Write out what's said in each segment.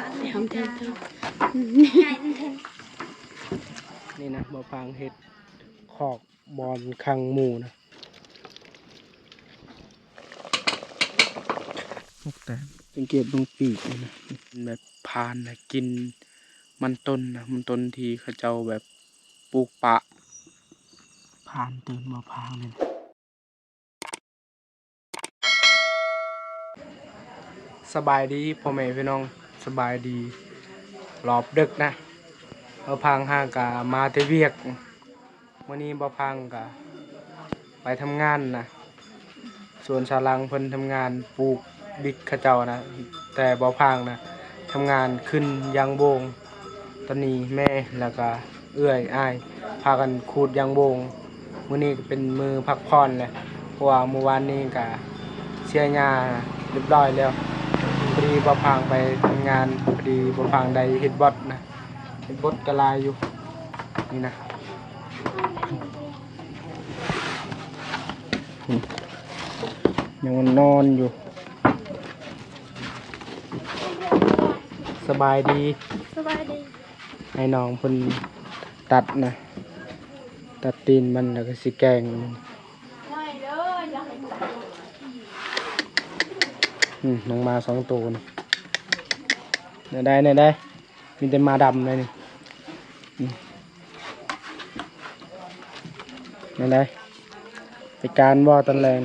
ທຳ ທຳ ທຳ ນີ້ນະ ບໍ່ຟັງເຮັດຄອກ ບ່ອນຂັງໝູນະ ແຕ່ສັງເກດເບິ່ງປີກນີ້ນະ ແບບພານນະກິນມັນຕົ້ນນະ ມັນຕົ້ນທີ່ເຂົາເຈົ້າແບບປູກປະ ພານຕື່ນບໍ່ພາງນີ້ນະ. ສະບາຍດີພໍ່ແມ່ພີ່ນ້ອງ ສະບາຍດີຮອບດຶກນະ ບ່າວພັງຫາກະມາແຕ່ວຽກ ມື້ນີ້ບ່າວພັງກະໄປທຳງານນະ ສວນສາຫຼັງເພິ່ນທຳງານປູກບິກເຂົາເຈົ້ານະ ແຕ່ບ່າວພັງນະ ທຳງານຂຶ້ນຢາງໂບງ ຕອນນີ້ແມ່ ແລ້ວກະເອື້ອຍ ອ້າຍ ພາກັນຂູດຢາງໂບງ. ມື້ນີ້ກະເປັນມື້ພັກຜ່ອນແຫຼະ ເພາະວ່າມື້ວານນີ້ກະເສຍຫຍ້າຮຽບຮ້ອຍແລ້ວ. ພໍດີບ່າວພັງໄປທຳງານ ພໍດີບ່າວພັງໄດ້ເຫັດບົດນະ ເຫັດບົດກະຫຼາຍຢູ່ ນີ້ນະ ຍັງນອນຢູ່. ສະບາຍດີ ສະບາຍດີ. ໃຫ້ນ້ອງເພິ່ນຕັດນະ ຕັດຕີນມັນ ແລ້ວກະຊິແກງມັນ. ອືມ ນ້ອງໝາສອງໂຕນີ້ ແນວໃດ ແນວໃດ? ມີແຕ່ໝາດຳເລີຍນີ້ ອືມ ແນວໃດ? ໄປການບໍ່ຕອນແລງ?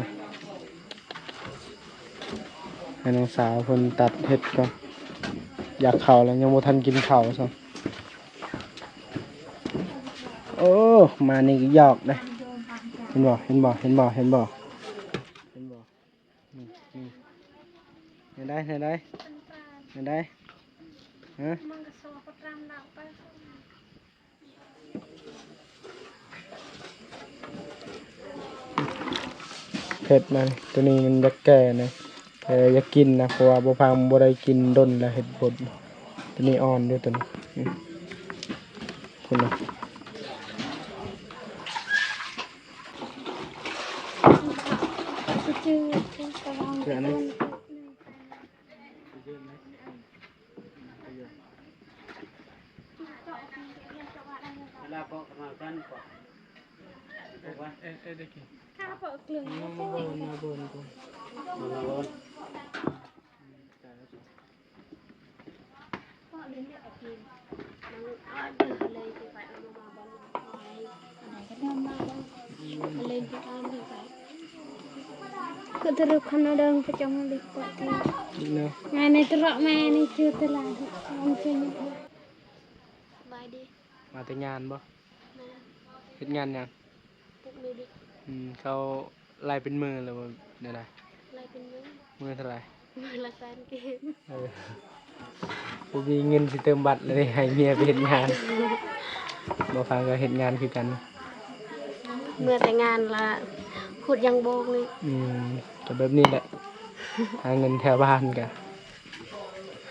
ໃຫ້ນ້ອງສາວເພິ່ນຕັດເຫັດກ່ອນ ຢາກເຂົ້າແລ້ວ ຍັງບໍ່ທັນກິນເຂົ້າຊ້ຳ. ໂອ້ ໝານີ້ກະຢອກເດ້ ເຫັນບໍ່ ເຫັນບໍ່ ເຫັນບໍ່ ເຫັນບໍ່ ເຫັນບໍ່? ນີ້ ນີ້ ແນວໃດ ແນວໃດ ແນວໃດ? ຮະ? ເຜັດມັນ ໂຕນີ້ມັນຢາກແກ່ນະ ແຕ່ຢາກກິນນະ ເພາະວ່າບ່າວພັງບໍ່ໄດ້ກິນດົນແລ້ວເຫັດບົດ. ໂຕນີ້ອ່ອນຢູ່ ໂຕນີ້ ອືມ ພຸ້ນນະ. ເວລາເປາະກະມາກັນເປາະ ເອີ ເອີ ເອີ ໄດ້ກິນ ຖ້າເປາະເກືອ ມາ ມາເບິ່ງ ມາເບິ່ງກ່ອນ ມາເບິ່ງ. ຄືຕະລຸກຄັນນະເດີ ປະຈອງເດັກປະຕິ ເນາະ ງານໃນຕະຫຼອກແມ່ນີ້ ຈື່ຕະຫຼາດ ສະບາຍດີ ມາແຕ່ງານບໍ່? ແມ່ນ ເຮັດງານຫຍັງ? ປູກໝາກດິບ ອືມ ເຂົາໄລ່ເປັນມື້ແລ້ວບໍ່ ແນວໃດ? ໄລ່ເປັນມື້ ມື້ເທົ່າໃດ? ມື້ລະແສນກີບ ເອີ ບໍ່ມີເງິນຊິເຕີມບັດເລີຍ ໃຫ້ເມຍໄປເຮັດງານ ບໍ່ຟັງກະເຮັດງານຄືກັນ ເມື່ອແຕ່ງານລະຂຸດຢາງໂບງນີ້ ອືມ ກະແບບນີ້ແຫຼະ ຫາເງິນແຖວບ້ານກະ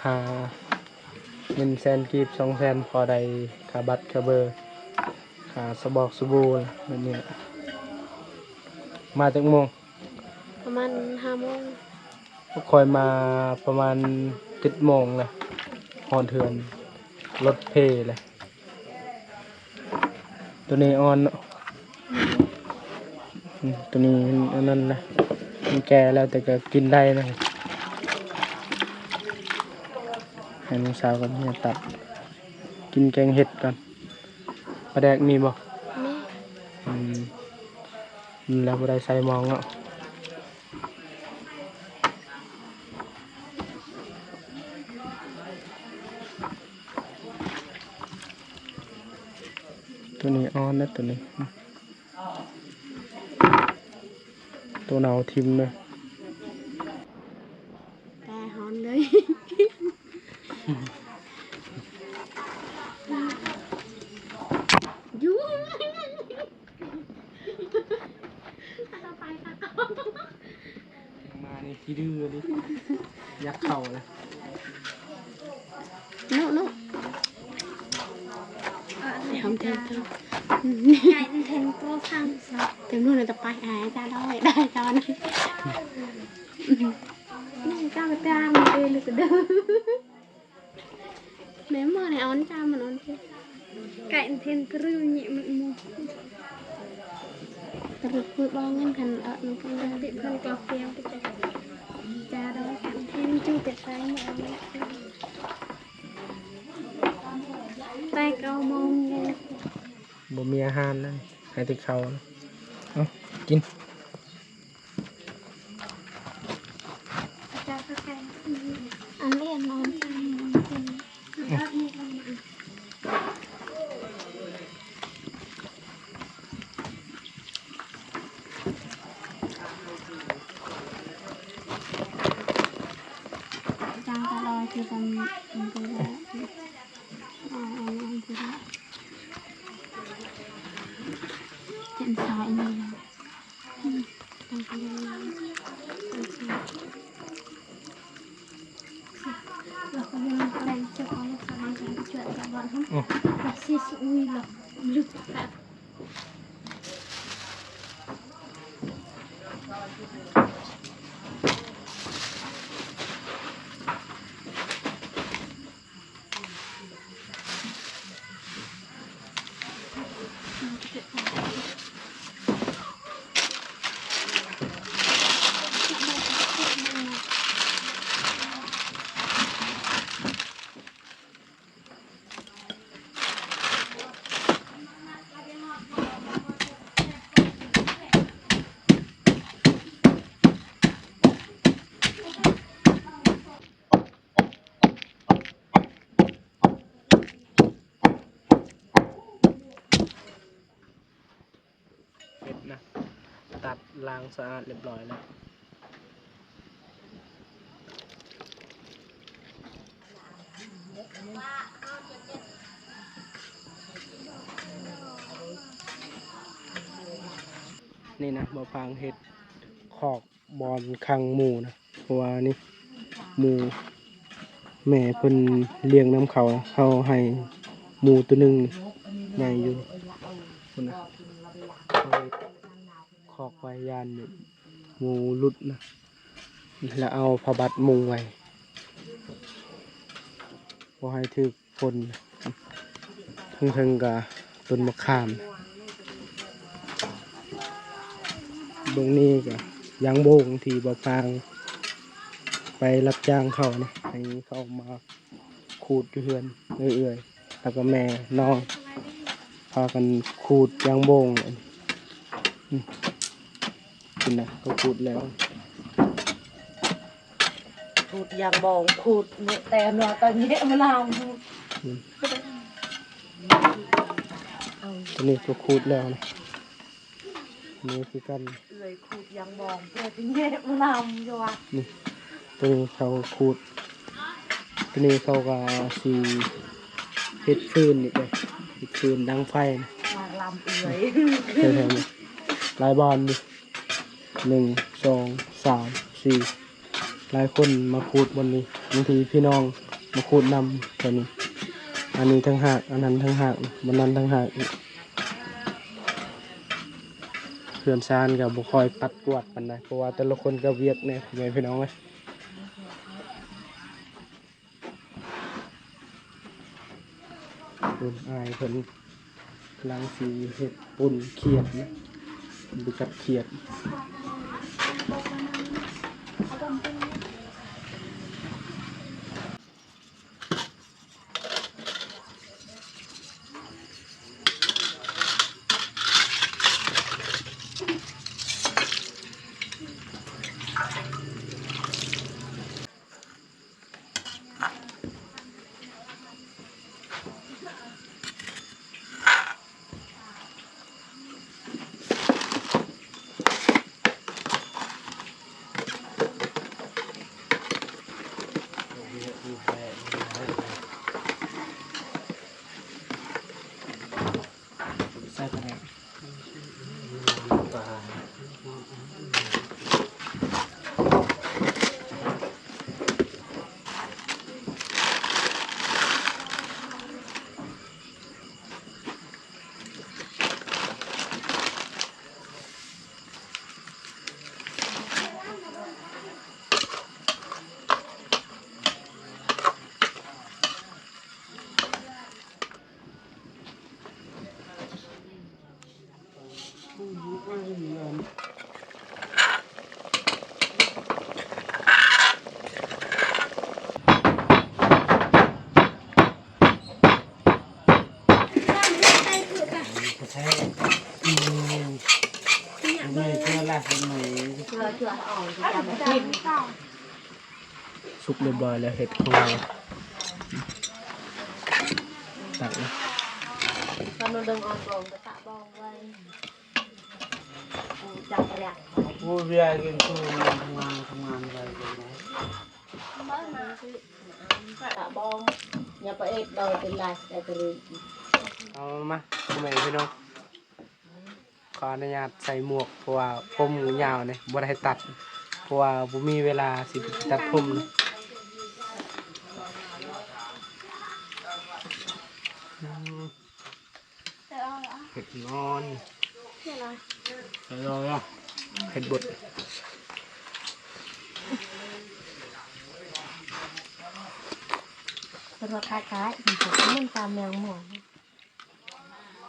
ຫາເງິນແສນກີບ ສອງແສນ ພໍໄດ້ຄ່າບັດຄ່າເບີ ຄ່າສະບອກສະບູ ແບບນີ້ແຫຼະ ມາຈັກໂມງ? ປະມານຫ້າໂມງ ຂ້ອຍມາປະມານເຈັດໂມງແຫຼະ ຮອດເຮືອນລົດເພແຫຼະ ໂຕນີ້ອ່ອນເນາະ ອືມ ໂຕນີ້ມັນອັນນັ້ນນະ ມັນແກ່ແລ້ວແຕ່ກະກິນໄດ້ນະ ໃຫ້ນ້ອງສາວກັບເມຍຕັດ ກິນແກງເຫັດກ່ອນ ປາແດກມີບໍ່? ມີ ອືມ ແລ້ວບໍ່ໄດ້ໃສ່ມອງເນາະ. ໂຕນີ້ອ່ອນນະ ໂຕນີ້ ໂຕເນົ່າຖິ້ມເດີ ແຕ່ຮ້ອນເລີຍ ຢູ່ ມານີ້ຂີ້ດື້ເລີຍ ຢາກເຂົ້າແລ້ວ ນຸ ນຸ ທຳ ທຳ ທຳ ເຕັມນູນຕະໄປ ອາຍຕາດອຍ ໄດ້ຕອນ ນີ້ ເຈົ້າກະຕາມເອີ ລູກກະເດີ. Memang ni on cam on cam. Kai nthen kru ni mu. Terus ku bangun kan, ah, mungkin nanti kan kau piang kita. Cara kan nthen tu kita ni on. Tai kau mau. ບໍ່ມີອາຫານນັ້ນ ໃຫ້ແຕ່ເຂົ້ານະ. ເອົາ ກິນ. ອັນນີ້ນອນ ຈາງຕະຫຼອດທີ່ເປັນ ເປັນຕົວແບບ ເປັນສາຍນີ້ ເປັດນະ ຕັດລ້າງສະອາດຮຽບຮ້ອຍແລ້ວ. ນີ້ນະ ບ່າວພາງເຮັດຄອກ ບ່ອນຂັງໝູນະ ເພາະວ່ານີ້ໝູ ແມ່ເພິ່ນລ້ຽງນຳເຂົາ ເຮົາໃຫ້ໝູໂຕໜຶ່ງໃຫຍ່ຢູ່ພຸ້ນນະ. ເຮົາເຮັດຄອກໄວ້ຢ້ານໝູຫຼຸດນະ ແລ້ວເອົາຜ້າບັດມຸງໄວ້ ບໍ່ໃຫ້ຖືກ ຝົນ ເທິງໆ ກະຕົ້ນມະຂາມ ເບື້ອງນີ້ກະຢາງໂບງທີ່ບ່າວພາງໄປຮັບຈ້າງເຂົານະ ໃຫ້ເຂົາມາຂູດຢູ່ເຮືອນເອື້ອຍໆ ແລ້ວກະແມ່ນ້ອງ ພາກັນຂູດຢາງໂບງ. ອືມ ພຸ້ນນະ ເຂົາຂູດແລ້ວ ຂູດຢາງບອງ ຂູດແຕ່ເນື້ອກະແຍະມາລາວ. ອືມ ໂຕນີ້ກະຂູດແລ້ວນະ ນີ້ຄືກັນ ເອື້ອຍຂູດຢາງບອງ ເພື່ອຊິແຍະມາລາວຢູ່ວ່າ ນີ້ ໂຕນີ້ເຂົາຂູດ ໂຕນີ້ເຂົາກະຊິເຮັດຟືນອີກເດ້ ເຮັດຟືນດັງໄຟນະ ມາລຳເອື້ອຍ ແຖວໆ ນີ້ ຫຼາຍບ່ອນຢູ່ ໜຶ່ງ ສອງ ສາມ ສີ່ ຫຼາຍຄົນມາຂູດບ່ອນນີ້ ບາງທີພີ່ນ້ອງມາຂູດນຳແຖວນີ້ ອັນນີ້ຕ່າງຫາກ ອັນນັ້ນຕ່າງຫາກ ບ່ອນນັ້ນຕ່າງຫາກອີກ. ເຮືອນຊານກະບໍ່ຄ່ອຍປັດກວາດປານໃດ ເພາະວ່າແຕ່ລະຄົນກະວຽກແດ່ ພໍ່ແມ່ພີ່ນ້ອງເອີຍ. ໂດນ ອ້າຍເພິ່ນກຳລັງຊິເຮັດປົ່ນຂຽດນະ ບໍ່ຈັກຂຽດ. ສຸກຮຽບຮ້ອຍແລ້ວ ເຫັດຂອງເຮົາ ຕັກນະ ໂອ້ ເວຍກິນຄືງານ ທຳງານ ທຳງານໄວເລີຍນະ. ເອົາມາ ພໍ່ແມ່ພີ່ນ້ອງ ຂໍອະນຸຍາດໃສ່ໝວກ ເພາະວ່າຜົມຍາວນີ້ບໍ່ໄດ້ຕັດ ເພາະວ່າບໍ່ມີເວລາຊິໄປຕັດຜົມນະ. ເຜັດນອນ ເຜັດນອນ ເຜັດບົດ ເພິ່ນວ່າຄ້າຍໆ ມັນຕາມແມງມ່ວງ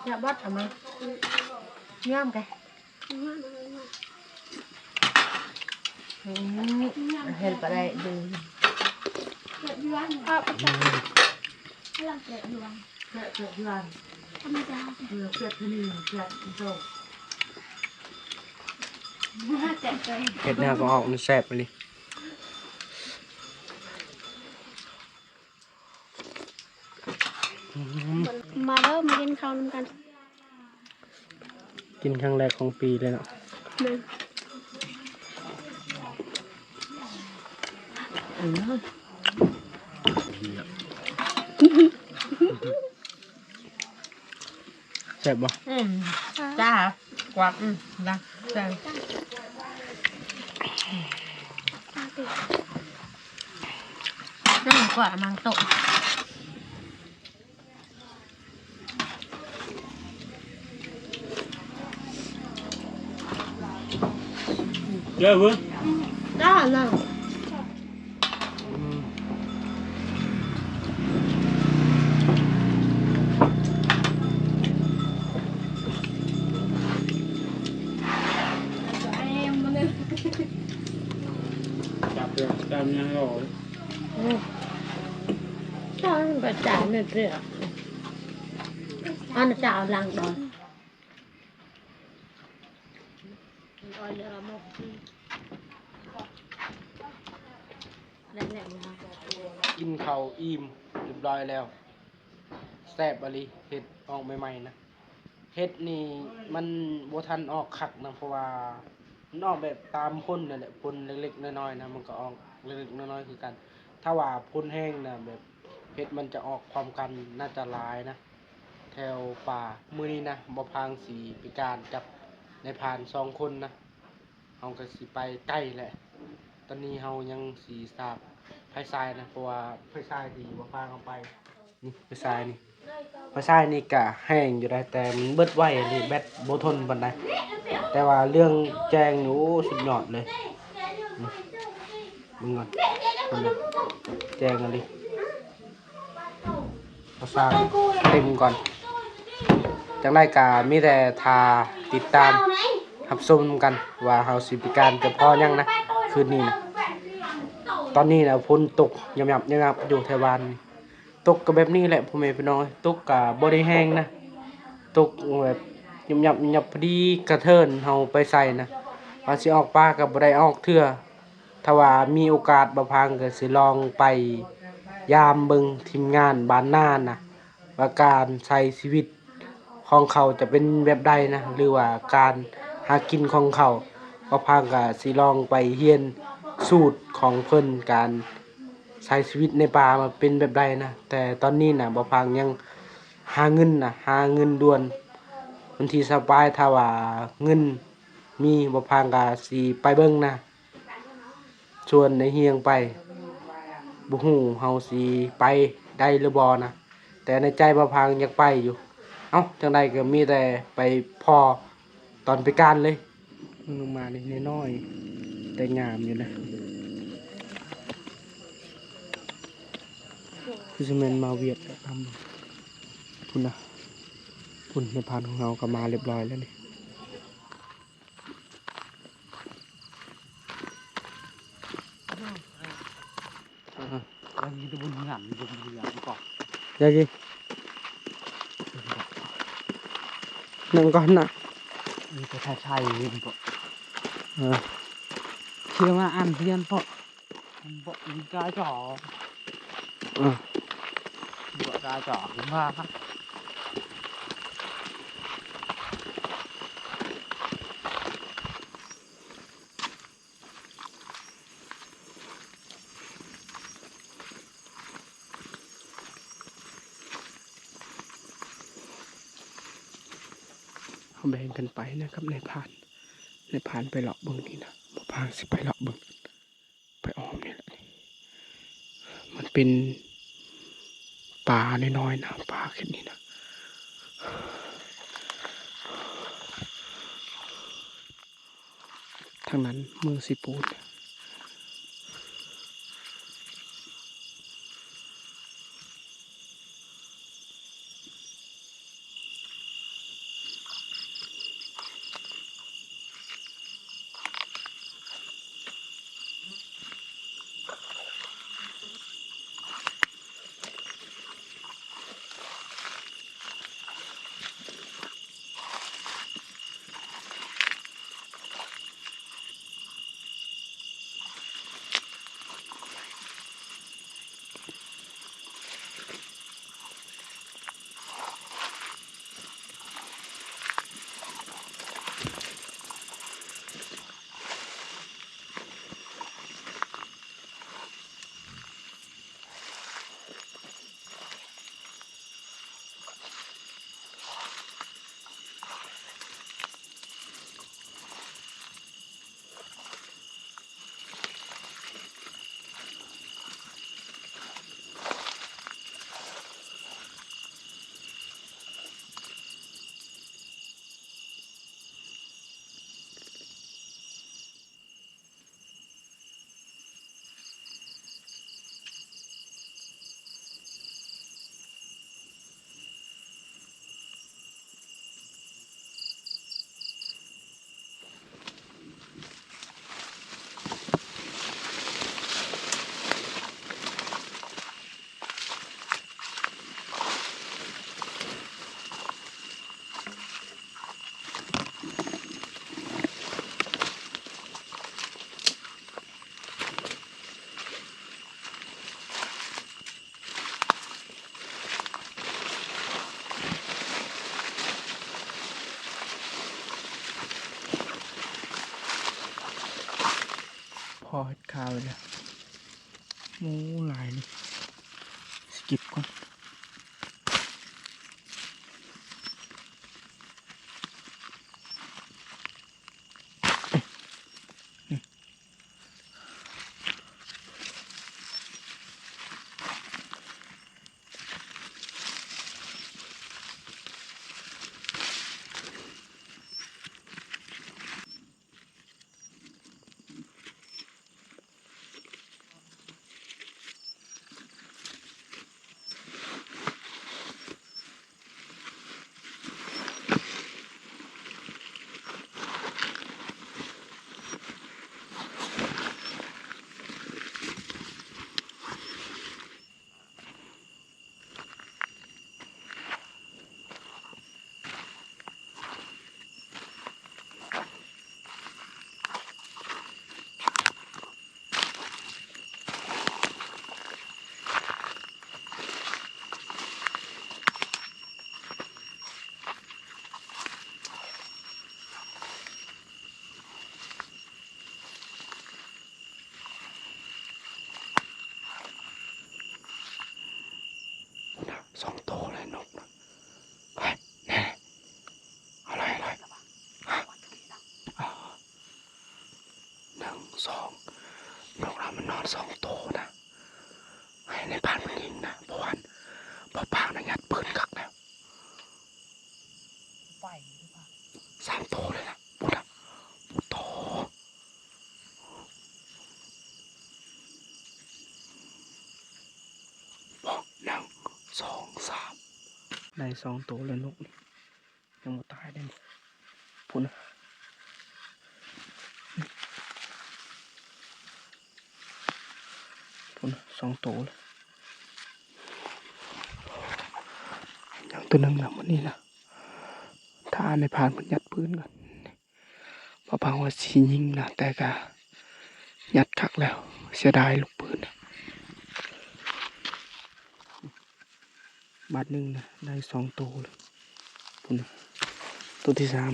ຢາກບັດເອົາມາ ຍາມກະ ອືມ ເຫັນປາໄດ້ດີ ເອີ ເປັດຍວນ ເປັດຍວນ ທຳມະດາ ເອີ ເປັດທະເລ ເປັດໂຕ ເຫັດນາກໍອອກ ມັນແຊບອີ່ຫຼີ. ມາເດີ ມາກິນເຂົ້ານຳກັນ ກິນຄັ້ງແລກຂອງປີເລີຍເນາະ ແມ່ນ ອືມ. ແຊບບໍ່? ອືມ ຈ້າ ກວາດ ອືມ ລະ ແຊບ ອືມ ກວາດມັນໂຕະ ເຈົ້າເບິ່ງ ຈ້ານະ. ຈັບເລີຍ ຈັບຍັງຫຼໍ ອືມ ຕ້ອງໄປຈ່າຍເງິນເທື່ອ ອັນຈ່າຍຫຼັງດອນ. ກິນເຂົ້າອີ່ມຮຽບຮ້ອຍແລ້ວ ແຊບອີ່ຫຼີ ເຫັດອອກໃໝ່ໆນະ ເຫັດນີ້ມັນບໍ່ທັນອອກຄັກນະ ເພາະວ່າມັນອອກແບບຕາມພົ້ນນັ້ນແຫຼະ ພົ້ນເລັກໆນ້ອຍໆນະ ມັນກໍອອກເລັກໆນ້ອຍໆຄືກັນ ຖ້າວ່າພົ້ນແຮງນະ ແບບເຫັດມັນຈະອອກພ້ອມກັນ ໜ້າຈະຫຼາຍນະ ແຖວປ່າ ມື້ນີ້ນະ ບ່າວພາງຊິໄປການກັບນາຍພານສອງຄົນນະ ເຮົາກໍຊິໄປໃກ້ແຫຼະ ຕອນນີ້ເຮົາຍັງຊິສາບໄຟສາຍນະ ເພາະວ່າໄຟສາຍທີ່ບ່າວພາງເອົາໄປ ນີ້ໄຟສາຍນີ້ ໄຟສາຍນີ້ກະແຮງຢູ່ໄດ໋ ແຕ່ມັນເບິດໄວອີ່ຫຼີ ແບັດບໍ່ທົນປານໃດ ແຕ່ວ່າເລື່ອງແຈ້ງນີ້ ໂອ້ ສຸດຍອດເລີຍ ນີ້ ເບິ່ງກ່ອນ ເບິ່ງກ່ອນ ແຈ້ງອີ່ຫຼີ ເອົາສາກເຕັມກ່ອນ ຈັ່ງໃດກະມີແຕ່ຖ້າຕິດຕາມຮັບຊົມນຳກັນ ວ່າເຮົາຊິໄປການຈະພໍຍັງນະ ຄືນນີ້ນະ ຕອນນີ້ນະ ຝົນຕົກຍຳໆໆຢູ່ແຖວບ້ານນີ້ ຕົກກໍແບບນີ້ແຫຼະ ພໍ່ແມ່ພີ່ນ້ອງເອີຍ ຕົກກໍບໍ່ໄດ້ແຮງນະ ຕົກແບບຍຳໆໆ ພໍດີກະເທີນເຮົາໄປໃສ່ນະ ວ່າຊິອອກປ່າກໍບໍ່ໄດ້ອອກເທື່ອ ຖ້າວ່າມີໂອກາດ ບ່າວພາງກໍຊິລອງໄປຢາມເບິ່ງທີມງານບ້ານນານະ ວ່າການໃຊ້ຊີວິດຂອງເຂົາຈະເປັນແບບໃດນະ ຫຼືວ່າການຫາກິນຂອງເຂົາ ບ່າວພາງກໍຊິລອງໄປຮຽນສູດຂອງເພິ່ນ ການໃຊ້ຊີວິດໃນປ່າວ່າເປັນແບບໃດນະ ແຕ່ຕອນນີ້ນະ ບ່າວພາງຍັງຫາເງິນນະ ຫາເງິນດ່ວນ ວັນທີຊາວປາຍ ຖ້າວ່າເງິນມີ ບ່າວພາງກໍຊິໄປເບິ່ງນະ ຊວນໄອ້ຮຽງໄປ ບໍ່ຮູ້ເຮົາຊິໄປໄດ້ຫຼືບໍ່ນະ ແຕ່ໃນໃຈບ່າວພາງຢາກໄປຢູ່ ເອົ້າ ຈັ່ງໃດກໍມີແຕ່ໄປພໍ້ຕອນໄປການເລີຍ ເບິ່ງລົງມານີ້ນ້ອຍໆ ແຕ່ງາມຢູ່ນະ ຄືຊິແມ່ນມາວຽດນາມ ພຸ້ນນະ ພຸ້ນ ນາຍພານຂອງເຮົາກໍມາຮຽບຮ້ອຍແລ້ວນີ້. ຢາກກິນ ນັ່ງກ່ອນນະ ເອີ. Kia ma ăn tiền po. Bộ đi ra cho. Ờ. Bộ ra cho mà. ເຮົາແບ່ງກັນໄປນະກັບນາຍພານ. ນາຍພານໄປເລາະເບິ່ງນີ້ນະ, ບ່າວພາຊິໄປເລາະເບິ່ງ, ໄປອ້ອມນີ້ແຫຼະ. ມັນເປັນປ່ານ້ອຍໆນະ, ປ່າເຂດນີ້ນະ. ທາງນັ້ນເມືອງເຊໂປນ. ພໍເຮັດຄາໄວ້ແລ້ວ. ໂອ້ ຫຼາຍເລີຍ, ຊິເກັບກ່ອນ. ສອງໂຕແລ້ວນົກນະ. ເຮີ້ຍ ແນ່ ເອົາເລີຍ ເອົາເລີຍ. ຮະ ໜຶ່ງ ສອງ ນົກລະມັນນອນສອງໂຕນະ. ໃຫ້ນາຍພານມັນຍິງນະ ເພາະວ່າ ເພາະປາກນະຍັດປືນຄັກນະ. ໄປ ສາມໂຕເລີຍນະ ພຸ້ນນະ ໂອ້ໂຕ. ໜຶ່ງ ສອງ ສາມ ໄດ້ສອງໂຕແລ້ວນົກນີ້ ຍັງບໍ່ຕາຍເດ້. ພຸ້ນນະ ພຸ້ນນະ ສອງໂຕແລ້ວ. ຍັງໂຕໜຶ່ງນະ ມື້ນີ້ນະ ຖ້າໃຫ້ນາຍພານເພິ່ນຍັດປືນກ່ອນ. ບໍ່ປາກວ່າຊິຍິງນະ ແຕ່ກະ ຍັດຄັກແລ້ວ ເສຍດາຍລູກປືນ. ບາດໜຶ່ງນະ ໄດ້ສອງໂຕເລີຍ. ພຸ້ນນະ ໂຕທີສາມ.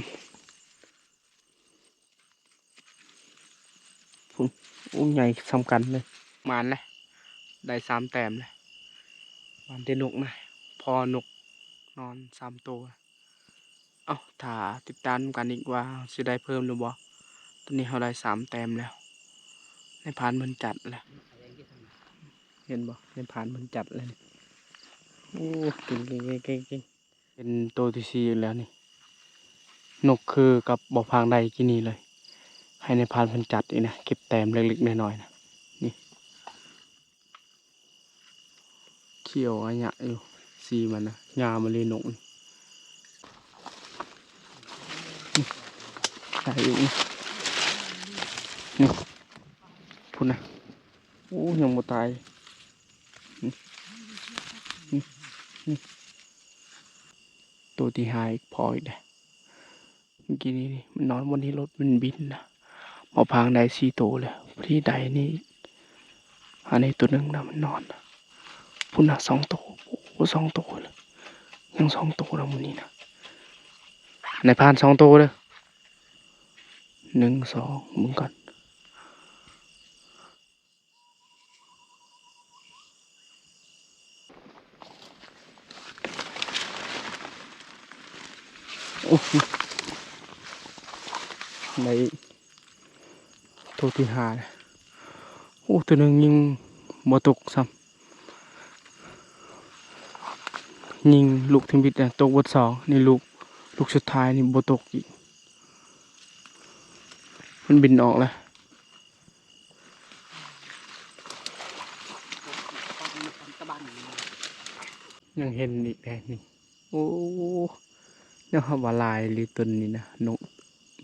ພຸ້ນ ໂອ້ ໃຫຍ່ສ່ຳກັນເລີຍ. ໝານແຫຼະ ໄດ້ສາມແຕ້ມແຫຼະ. ໝານແຕ່ນົກນະ ພໍນົກນອນສາມໂຕ. ເອົ້າ ຖ້າຕິດຕາມນຳກັນອີກວ່າເຮົາຊິໄດ້ເພີ່ມຫຼືບໍ່. ຕອນນີ້ເຮົາໄດ້ສາມແຕ້ມແລ້ວ. ນາຍພານເພິ່ນຈັດແລ້ວ ເຫັນບໍ່? ນາຍພານເພິ່ນຈັດແລ້ວນີ້. ໂອ້ ເກັ່ງໆໆໆ. ເປັນໂຕທີສີ່ອີກແລ້ວນີ້. ນົກຄືກັບບໍ່ພາງໄດ້ກີ້ນີ້ເລີຍ. ໃຫ້ນາຍພານເພິ່ນຈັດອີກນະ ເກັບແຕ້ມເລັກໆນ້ອຍໆນະ. ນີ້ ຂຽວອະຍະຢູ່ ສີມັນນະ ງາມອີ່ຫຼີນົກນີ້. ນີ້ ໄດ້ອີກນີ້ ນີ້ ພຸ້ນນະ. ໂອ້ ຍັງບໍ່ຕາຍ. ໂຕທີຫ້າອີກ ພໍອີກເດ້. ເມື່ອກີ້ນີ້ ນີ້ມັນນອນບ່ອນນີ້ ລົດມັນບິນນະ. ໝໍພາງໄດ້ສີ່ໂຕແລ້ວ ພໍດີໄດ້ນີ້. ອັນນີ້ໂຕໜຶ່ງນະ ມັນນອນ. ພຸ້ນນະ ສອງໂຕ. ໂອ້ ສອງໂຕແລ້ວ ຍັງສອງໂຕນະມື້ນີ້ນະ. ນາຍພານ ສອງໂຕເດີ້. ໜຶ່ງ ສອງ ເບິ່ງກ່ອນ. ໂອ້ ໄດ້ໂຕທີຫ້າແລ້ວ. ໂອ້ ໂຕໜຶ່ງຍິງບໍ່ຕົກຊ້ຳ. ຍິງລູກທຳອິດນະ ຕົກເບິດສອງ. ນີ້ລູກ ລູກສຸດທ້າຍນີ້ບໍ່ຕົກອີກ. ມັນບິນອອກແລ້ວ. ຍັງເຫັນອີກແດ່ນີ້. ໂອ້ ແນວເຮົາວ່າຫຼາຍອີ່ຫຼີຕົນນີ້ນະ. ນົກ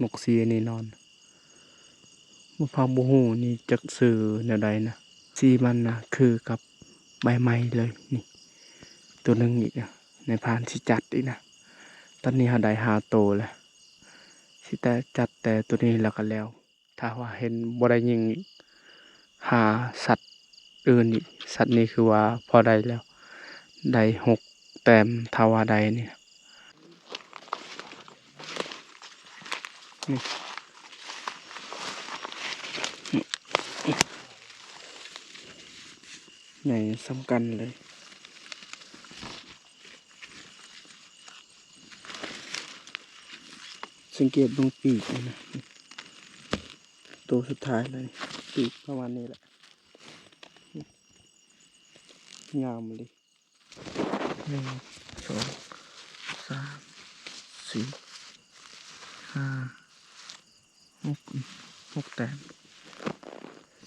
ນົກສີອັນນີ້ນອນ. ໝໍພາງບໍ່ຮູ້ນີ້ຈັກຊື່ແນວໃດນະ. ສີມັນນະຄືກັບໃບໄມ້ເລີຍນີ້. ໂຕໜຶ່ງອີກນະ. ນາຍພານຊິຈັດອີກນະ. ຕອນນີ້ເຮົາໄດ້ຫ້າໂຕແລ້ວ. ຊິແຕ່ຈັດແຕ່ໂຕນີ້ແລ້ວກໍແລ້ວ. ຖ້າວ່າເຫັນບໍ່ໄດ້ຍິງອີກ ຫາສັດອື່ນອີກ. ສັດນີ້ຄືວ່າພໍໄດ້ແລ້ວ ໄດ້ຫົກແຕ້ມ ຖ້າວ່າໄດ້ນີ້. ນີ້ ໃຫຍ່ສ່ຳກັນເລີຍ. ສັງເກດເບິ່ງປີກມັນນະ ໂຕສຸດທ້າຍແລ້ວນີ້ ປີກປະມານນີ້ແຫຼະ ງາມອີ່ຫຼີ. ໜຶ່ງ ສອງ ສາມ ສີ່ ຫ້າ ຫົກ ຫົກແຕ້ມ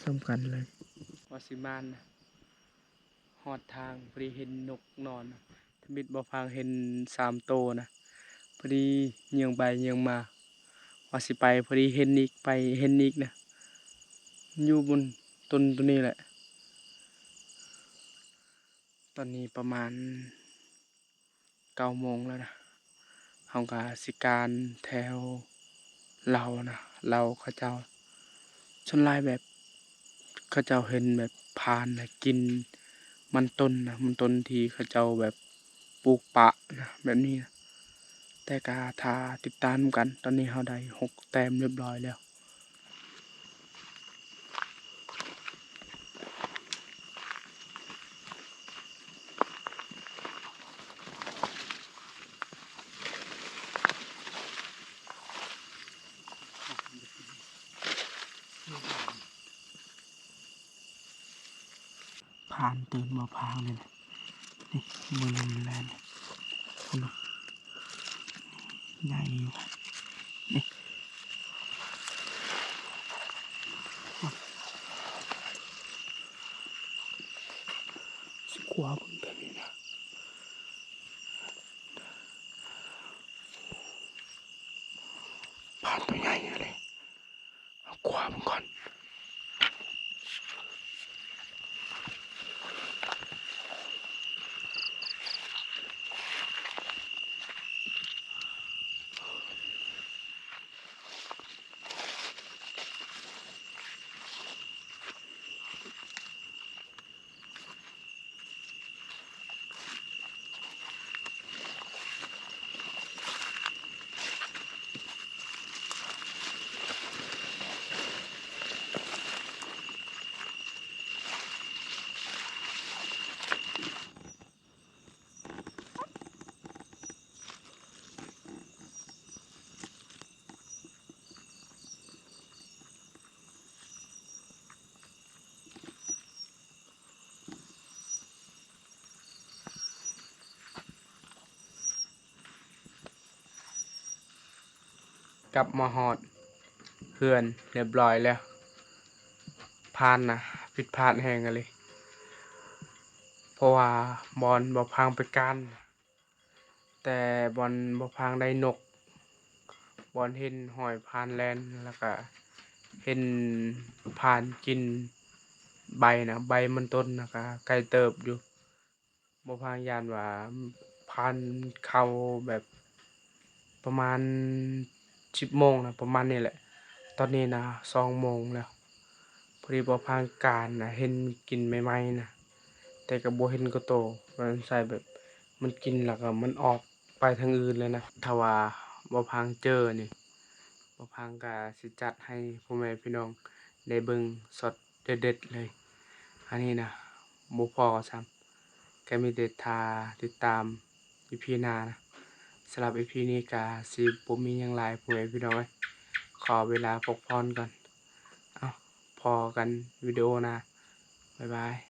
ສ່ຳກັນເລີຍ. ວ່າຊິມານນະ ຮອດທາງພໍດີເຫັນນົກນອນນະ. ທຳອິດບໍ່ພາງເຫັນສາມໂຕນະ ພໍດີຍ່ຽງໄປຍ່ຽງມາ ວ່າຊິໄປ ພໍດີເຫັນອີກ ໄປເຫັນອີກນະ. ມັນຢູ່ບົນຕົ້ນໂຕນີ້ແຫຼະ. ຕອນນີ້ປະມານເກົ້າໂມງແລ້ວນະ. ເຮົາກະຊິການແຖວເລົານະ ເລົາເຂົາເຈົ້າ ສ່ວນຫຼາຍແບບເຂົາເຈົ້າເຫັນແບບພານນະ ກິນມັນຕົ້ນນະ ມັນຕົ້ນທີ່ເຂົາເຈົ້າແບບປູກປະນະ ແບບນີ້ນະ. ແຕ່ກະຖ້າຕິດຕາມນຳກັນ ຕອນນີ້ເຮົາໄດ້ຫົກແຕ້ມຮຽບຮ້ອຍແລ້ວ. ພານຕື່ນບໍ່ພານນີ້ນະ ນີ້ ມື້ນີ້ແລ່ນ ພຸ້ນນະ ໃຫຍ່ຢູ່ ນີ້ ຊິຄວ້າເບິ່ງແບບນີ້ນະ ພານໂຕໃຫຍ່ເລີຍ. ເອົາຂວາເບິ່ງກ່ອນ ໂ ກັບມາຮອດເຮືອນຮຽບຮ້ອຍແລ້ວ. ຜ່ານນະ ຜິດພາດແຮງອີ່ຫຼີ ເພາະວ່າບ່ອນບ່າວພາງໄປການ ແຕ່ບ່ອນບ່າວພາງໄດ້ນົກ ບ່ອນເຫັນຮອຍຜ່ານແລ່ນ ແລ້ວກະເຫັນຜ່ານກິນໃບນະ ໃບມັນຕົ້ນນະ ກະໄກເຕີບຢູ່. ບ່າວພາງຢ້ານວ່າຜ່ານເຂົ້າແບບປະມານສິບໂມງນະ ປະມານນີ້ແຫຼະ. ຕອນນີ້ນະສອງໂມງແລ້ວ. ພໍດີບ່າວພາງການນະ ເຫັນກິນໃໝ່ໆນະ ແຕ່ກໍບໍ່ເຫັນກະໂຕ ມັນໃສ່ແບບ ມັນກິນແລ້ວກໍມັນອອກໄປທາງອື່ນເລີຍນະ. ຖ້າວ່າບ່າວພາງເຈີນີ້ ບ່າວພາງກໍຊິຈັດໃຫ້ພໍ່ແມ່ພີ່ນ້ອງໄດ້ເບິ່ງຊັອດເດັດໆເລີຍ. ອັນນີ້ນະ ບໍ່ພໍຊ້ຳ ກໍມີແຕ່ຖ້າຕິດຕາມອີພີໜ້ານະ. ສຳລັບອີພີນີ້ກໍຊິບໍ່ມີຫຍັງຫຼາຍພໍ່ແມ່ພີ່ນ້ອງເອີຍ ຂໍເວລາພັກຜ່ອນກ່ອນ. ເອົ້າ ພໍ້ກັນວິດີໂອໜ້າ. ບາຍບາຍ.